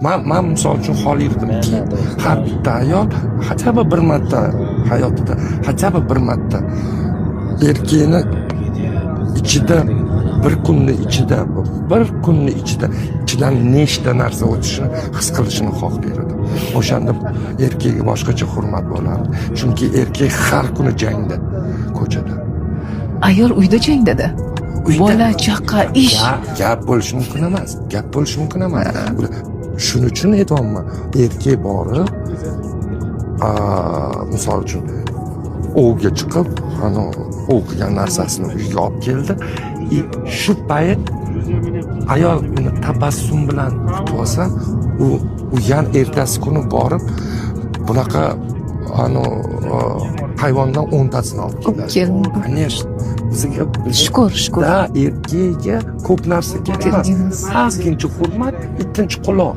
Man misol uchun xohlardimki, har bitta ayol хотя бы bir marta hayotida, хотя бы bir marta erkakni ichida bir kunni ichida, bir kunni ichida ichidan nechta narsa o'tishini his qilishini xohlar edim. O'shanda erkakka boshqacha hurmat bo'lardi, chunki erkak har kuni jangda, ko'chada. Ayol uyda jangdada. Uyda. Bola chaqa, ish. Gap bo'lishi mumkin emas, gap bo'lishi mumkin emas. Shuning uchun aytyapman, erkak borib, misol uchun, ovga chiqib, anavi ov qilgan narsasini uyga olib keldi и shu payt ayol uni tabassum bilan kutib olsa, u yana ertasi kuni borib bunaqa anavi hayvondan 10 tasini olib keladi. Keladi. Конечно, bizga Shukur, shukur. Да, erkakka ko'p narsa kerak emas. Kerak emas. Ozgincha hurmat, ikkinchi quloq.